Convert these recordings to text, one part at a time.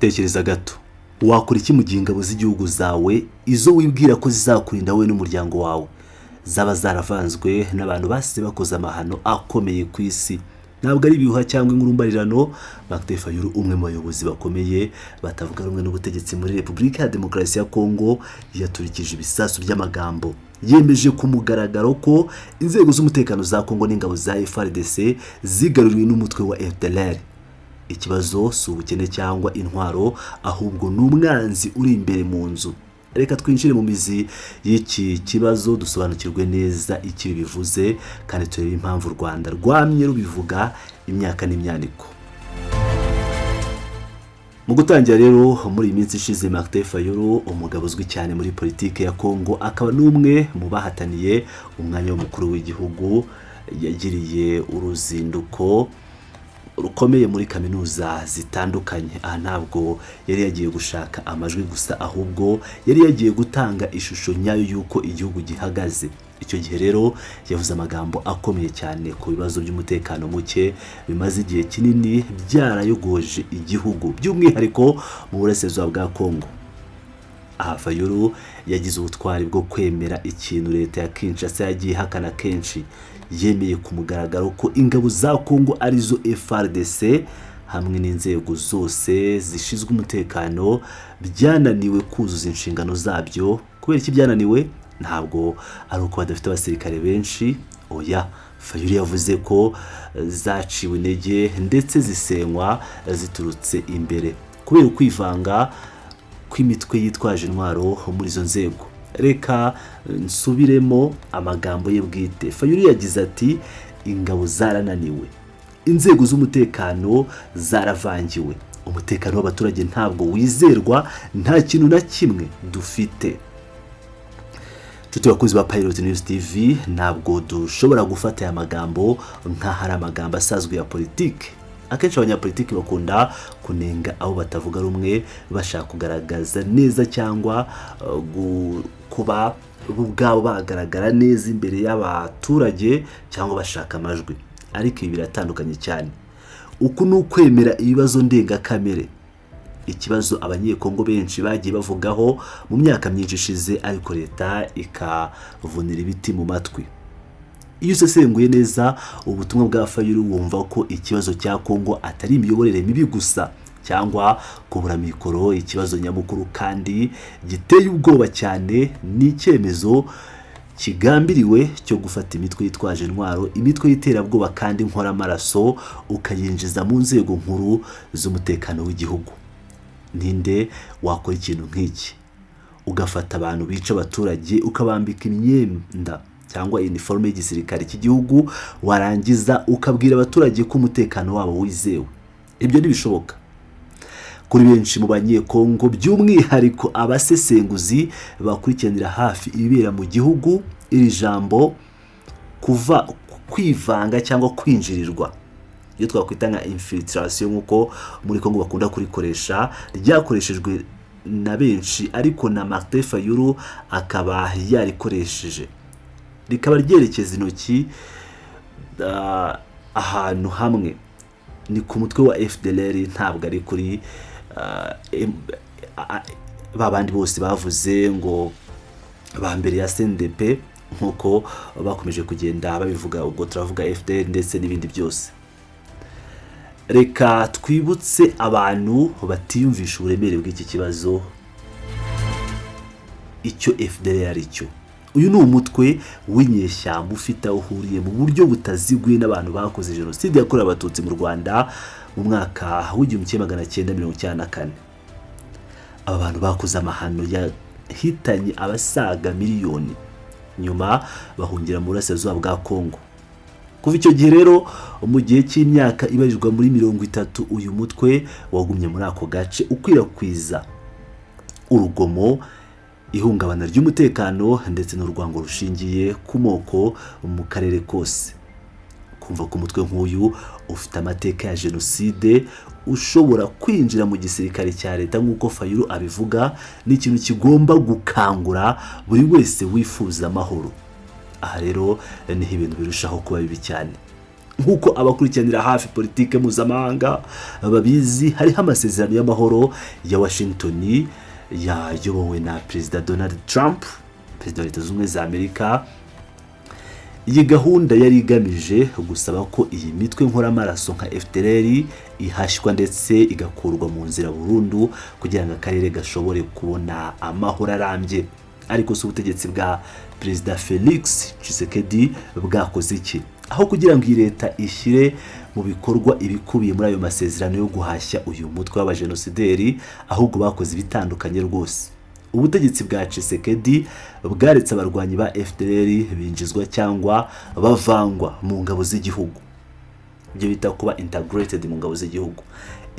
Tekereza gato, wakora iki mu gihe ingabo z'igihugu zawe, izo wibwira ko zizakurinda wowe n'umuryango wawe, zaba zaravanzwe n'abantu basize bakoze amahano akomeye ku isi? Ntabwo ari ibihuha cyangwa inkuru mbarirano. Martin Fayulu, umwe mu bayobozi bakomeye batavuga rumwe n'ubutegetsi muri Repubulika ya Demokarasi ya Kongo, yaturikije ibisasu by'amagambo. Yemeje ku mugaragaro ko inzego z'umutekano za Kongo n'ingabo za FARDC zigaruriwe n'umutwe wa FDLR. Ikibazo si ubukene cyangwa intwaro, ahubwo ni umwanzi uri imbere mu nzu. Reka twinjire mu mizi y'iki kibazo, dusobanukirwe neza icyo ibi bivuze, kandi turebe impamvu u Rwanda rwamye rubivuga imyaka n'imyaniko. Mu gutangira rero, muri iyi minsi ishize, Martin Fayulu, umugabo uzwi cyane muri politiki ya Kongo, akaba n'umwe mu bahataniye umwanya w'umukuru w'igihugu, yagiriye uruzinduko rukomeye muri kaminuza zitandukanye. Aha ntabwo yari yagiye gushaka amajwi gusa, ahubwo yari yagiye gutanga ishusho nyayo y'uko igihugu gihagaze. Icyo gihe rero yavuze amagambo akomeye cyane ku bibazo by'umutekano muke bimaze igihe kinini byarayogoje igihugu, by'umwihariko mu burasirazuba bwa Kongo. Aha Fayulu yagize ubutwari bwo kwemera ikintu leta ya Kinshasa yagiye ihakana kenshi. Yemeye ku mugaragaro ko ingabo za Kongo, arizo FARDC hamwe n'inzego zose zishinzwe umutekano, byananiwe kuzuza inshingano zabyo. Kubera iki byananiwe? Ntabwo ari uko badafite abasirikare benshi, oya. Fayulu yavuze ko zaciwe intege ndetse zisenywa ziturutse imbere kubera ukwivanga kw'imitwe yitwaje intwaro muri izo nzego. Reka nsubiremo amagambo ye bwite. Fayulu yagize ati: "Ingabo zarananiwe, inzego z'umutekano zaravangiwe, umutekano w'abaturage ntabwo wizerwa, nta kintu na kimwe dufite." Nshuti bakunzi ba Pilot News TV, ntabwo dushobora gufata aya magambo nk'aho ari amagambo asanzwe ya politiki. Akenshi abanyapolitiki bakunda kunenga abo batavuga rumwe, bashaka kugaragaza neza cyangwa kuba bo ubwabo bagaragara neza imbere y'abaturage, cyangwa bashaka amajwi. Ariko ibi biratandukanye cyane. Uku ni ukwemera ibibazo ndengakamere, ikibazo Abanyekongo benshi bagiye bavugaho mu myaka myinshi ishize, ariko leta ikavunira ibiti mu matwi. Iyo usesenguye neza ubutumwa bwa Fayulu, wumva ko ikibazo cya Kongo atari imiyoborere mibi gusa cyangwa kubura mikoro. Ikibazo nyamukuru kandi giteye ubwoba cyane ni icyemezo kigambiriwe cyo gufata imitwe yitwaje intwaro, imitwe y'iterabwoba kandi nkoramaraso, ukayinjiza mu nzego nkuru z'umutekano w'igihugu. Ninde wakora ikintu nk'iki? Ugafata abantu bica abaturage, ukabambika imyenda cyangwa iniforume y'igisirikare cy'igihugu, warangiza ukabwira abaturage ko umutekano wabo wizewe? Ibyo ntibishoboka. Kuri benshi mu Banyekongo, by'umwihariko abasesenguzi bakurikiranira hafi ibibera mu gihugu, iri jambo kuva kwivanga cyangwa kwinjirirwa, iyo twakwita nka infiltration nk'uko muri Kongo bakunda kurikoresha, ryakoreshejwe na benshi, ariko na Martin Fayulu akaba yarikoresheje, rikaba ryerekeza intoki ahantu hamwe: ni ku mutwe wa FDLR, ntabwo ari kuri ba bandi bose bavuze ngo ba mbere ya CNDP nk'uko bakomeje kugenda babivuga. Ubwo turavuga FDL ndetse n'ibindi byose. Reka twibutse abantu batiyumvisha uburemere bw'iki kibazo icyo FDLR ari cyo. Uyu ni umutwe w'inyeshyamba ufite aho uhuriye mu buryo butaziguye n'abantu bakoze Jenoside yakorewe Abatutsi mu Rwanda mu mwaka w'1994. Aba bantu bakoze amahano yahitanye abasaga miliyoni, nyuma bahungira mu burasirazuba bwa Kongo. Kuva icyo gihe rero, mu gihe cy'imyaka ibarirwa muri 30, uyu mutwe wagumye muri ako gace ukwirakwiza urugomo, ihungabana ry'umutekano ndetse n'urwango rushingiye ku moko mu karere kose. Kumva ko umutwe nk'uyu ufite amateka ya jenoside ushobora kwinjira mu gisirikare cya leta nk'uko Fayulu abivuga, ni ikintu kigomba gukangura buri wese wifuza amahoro. Aha rero niho ibintu birushaho kuba bibi cyane. Nk'uko abakurikiranira hafi politike mpuzamahanga babizi, hariho amasezerano y'amahoro ya Washington yayobowe na Perezida Donald Trump, Perezida wa Leta Zunze Ubumwe za Amerika. Iyi gahunda yari igamije gusaba ko iyi mitwe nkoramaraso nka FDLR ihashywa ndetse igakurwa mu nzira burundu kugira ngo akarere gashobore kubona amahoro arambye. Ariko si ubutegetsi bwa Perezida Felix Tshisekedi bwakoze iki? Aho kugira ngo iyi leta ishyire mu bikorwa ibikubiye muri ayo masezerano yo guhashya uyu mutwe w'abajenosideri, ahubwo bakoze ibitandukanye rwose. Ubutegetsi bwa Tshisekedi bwaretse abarwanyi ba FDLR binjizwa cyangwa bavangwa mu ngabo z'igihugu, ibyo bita kuba integrated mu ngabo z'igihugu,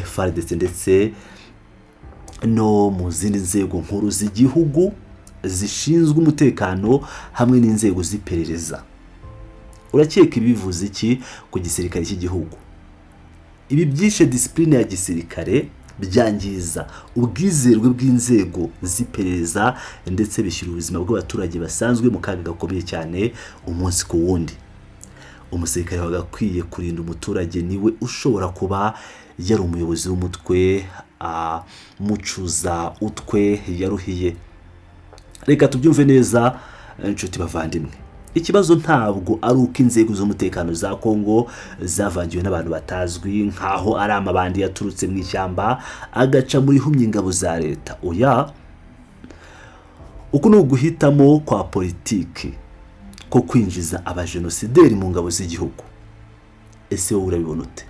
FARDC, ndetse no mu zindi nzego nkuru z'igihugu zishinzwe umutekano hamwe n'inzego z'iperereza. Urakeka ibi bivuze iki ku gisirikare cy'igihugu? Ibi byishe discipline ya gisirikare, byangiza ubwizerwe bw'inzego z'iperereza, ndetse bishyira ubuzima bw'abaturage basanzwe mu kaga gakomeye cyane umunsi ku wundi. Umusirikare wagakwiye kurinda umuturage niwe ushobora kuba yari umuyobozi w'umutwe amucuza utwe yaruhiye. Reka tubyumve neza, inshuti bavandimwe. Ikibazo ntabwo ari uko inzego z'umutekano za Kongo zavangiwe n'abantu batazwi, nk'aho ari amabandi yaturutse mu ishyamba agaca muri humye ingabo za leta. Oya, uku ni uguhitamo kwa politiki ko kwinjiza abajenosideri mu ngabo z'igihugu. Ese wowe urabibona ute?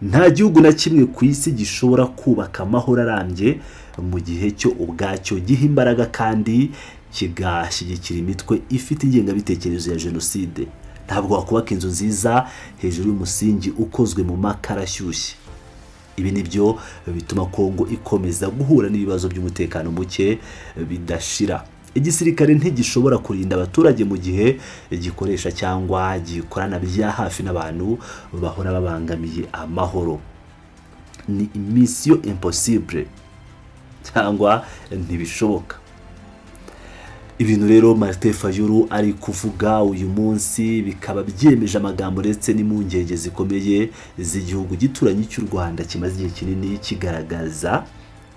Nta gihugu na kimwe ku isi gishobora kubaka amahoro arambye mu gihe cyo ubwacyo giha imbaraga kandi kigashyigikira imitwe ifite ingengabitekerezo ya jenoside. Ntabwo wakubaka inzu nziza hejuru y'umusingi ukozwe mu makara ashyushye. Ibi ni byo bituma Kongo ikomeza guhura n'ibibazo by'umutekano muke bidashira. Igisirikare ntigishobora kurinda abaturage mu gihe gikoresha cyangwa gikorana bya hafi n'abantu bahora babangamiye amahoro. Ni mission impossible cyangwa ntibishoboka. Ibintu rero Martin Fayulu ari kuvuga uyu munsi bikaba byemeje amagambo ndetse n'impungenge zikomeye z'igihugu gituranyi cy'u Rwanda kimaze igihe kinini kigaragaza.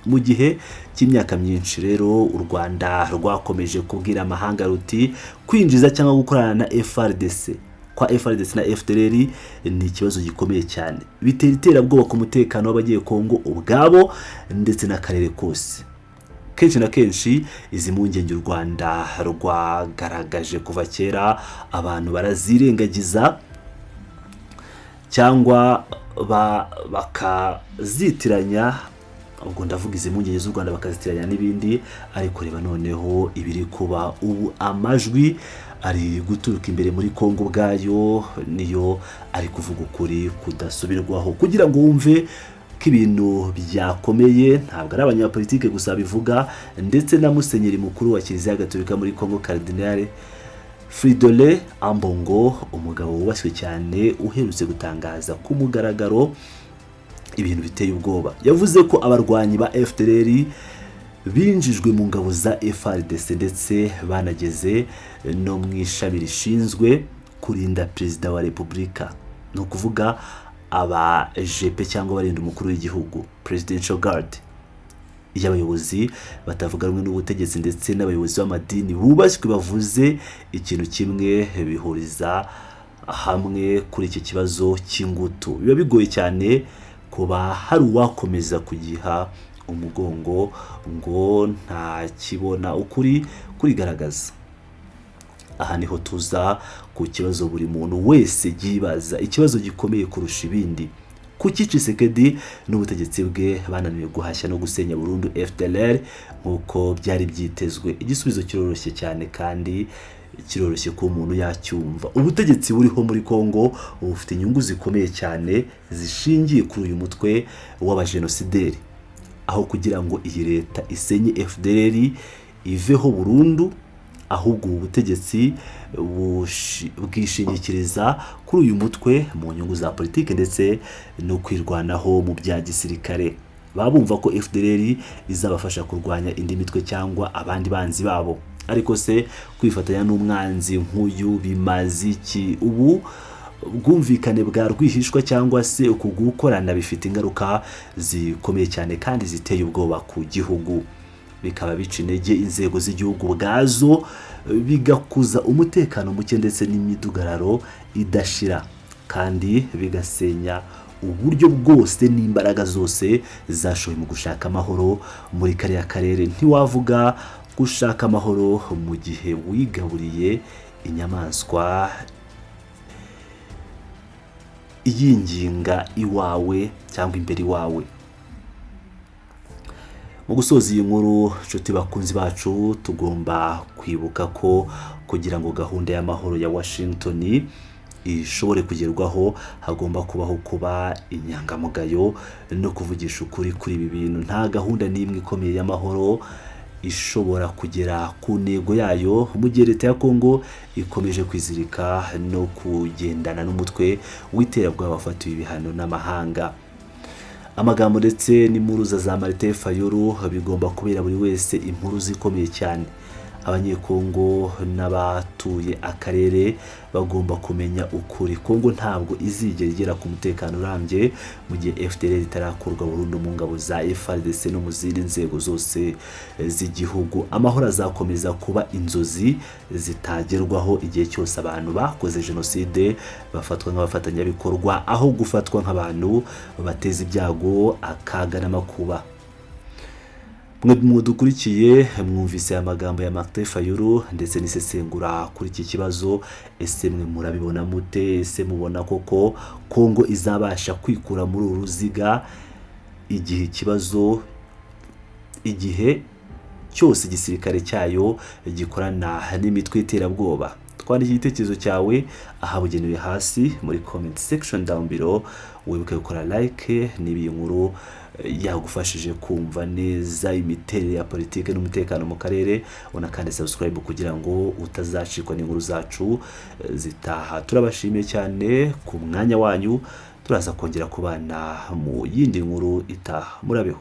Mu gihe cy'imyaka myinshi rero, u Rwanda rwakomeje kubwira amahanga ruti: "Kwinjiza cyangwa gukorana na FARDC kwa FARDC na FDLR ni ikibazo gikomeye cyane, bitera iterabwoba ku mutekano w'abagiye Kongo ubwabo ndetse n'akarere kose." Kenshi na kenshi izi mpungenge u Rwanda rwagaragaje kuva kera abantu barazirengagiza cyangwa bakazitiranya. Ubwo ndavuga izi mpungenge z'u Rwanda bakazitiranya n'ibindi. Ariko reba noneho ibiri kuba ubu, amajwi ari guturuka imbere muri Kongo ubwayo niyo ari kuvuga ukuri kudasubirwaho. Kugira ngo wumve ko ibintu byakomeye, ntabwo ari abanyapolitike gusa bivuga, ndetse na Musenyeri mukuru wa Kiliziya Gatolika muri Kongo, Cardinal Fridolin Ambongo, umugabo wubashywe cyane, uherutse gutangaza ku mugaragaro ibintu biteye ubwoba. Yavuze ko abarwanyi ba FDLR binjijwe mu ngabo za FARDC ndetse banageze no mu ishami rishinzwe kurinda Perezida wa Repubulika, ni ukuvuga aba GP cyangwa abarinda umukuru w'igihugu, Presidential Guard. Iyo abayobozi batavuga rumwe n'ubutegetsi ndetse n'abayobozi b'amadini bubashywe bavuze ikintu kimwe, bihuriza hamwe kuri iki kibazo cy'ingutu, biba bigoye cyane kuba hari uwakomeza kugiha umugongo ngo ntakibona. Ukuri kurigaragaza. Aha niho tuza ku kibazo buri muntu wese yibaza, ikibazo gikomeye kurusha ibindi: kuki Tshisekedi n'ubutegetsi bwe bananiwe guhashya no gusenya burundu FDLR nk'uko byari byitezwe? Igisubizo kiroroshye cyane kandi kiroroshye ko umuntu yacyumva. Ubutegetsi buriho muri Congo bufite inyungu zikomeye cyane zishingiye kuri uyu mutwe w'abajenosideri. Aho kugira ngo iyi leta isenye FDLR iveho burundu, ahubwo ubu butegetsi bwishingikiriza kuri uyu mutwe mu nyungu za politiki ndetse no kwirwanaho mu bya gisirikare. Baba bumva ko FDLR izabafasha kurwanya indi mitwe cyangwa abandi banzi babo. Ariko se kwifatanya n'umwanzi nk'uyu bimaze iki? Ubu Bwumvikane bwa rwihishwa cyangwa se uku gukorana bifite ingaruka zikomeye cyane kandi ziteye ubwoba ku gihugu, bikaba bica intege inzego z'igihugu ubwazo, bigakuza umutekano muke ndetse n'imidugararo idashira, kandi bigasenya uburyo bwose n'imbaraga zose zashowe mu gushaka amahoro muri kariya karere. Ntiwavuga gushaka amahoro mu gihe wigaburiye inyamaswa iyinginga iwawe cyangwa imbere iwawe. Mu gusoza iyi nkuru, inshuti bakunzi bacu, tugomba kwibuka ko kugira ngo gahunda y'amahoro ya Washington ishobore kugerwaho, hagomba kubaho kuba inyangamugayo no kuvugisha ukuri kuri ibi bintu. Nta gahunda n'imwe ikomeye y'amahoro ishobora kugera ku ntego yayo mu gihe leta ya Kongo ikomeje kwizirika no kugendana n'umutwe w'iterabwoba wafatiwe ibihano n'amahanga. Amagambo ndetse n'impuruza za Martin Fayulu bigomba kubera buri wese impuruza ikomeye cyane. Abanyekongo n'abatuye akarere bagomba kumenya ukuri. Kongo ntabwo izigera igera ku mutekano urambye mu gihe FDLR itarakurwa burundu mu ngabo za FARDC no mu zindi nzego zose z'igihugu. Amahoro azakomeza kuba inzozi zitagerwaho igihe cyose abantu bakoze jenoside bafatwa nk'abafatanyabikorwa aho gufatwa nk'abantu bateza ibyago, akaga n'amakuba. Mwe mudukurikiye, mwumvise aya magambo ya Martin Fayulu ndetse n'isesengura kuri iki kibazo. Ese mwe murabibona mute? Ese mubona koko Kongo izabasha kwikura muri uru ruziga igihe ikibazo igihe cyose igisirikare cyayo gikorana n'imitwe y'iterabwoba? Twandike igitekerezo cyawe ahabugenewe hasi muri comment section down below. Wibuke gukora like niba iyi nkuru yagufashije kumva neza imiterere ya politiki n'umutekano mu karere, unakande subscribe kugira ngo utazacikwa n'inkuru zacu zitaha. Turabashimiye cyane ku mwanya wanyu. Turaza kongera kubana mu yindi nkuru itaha. Murabeho.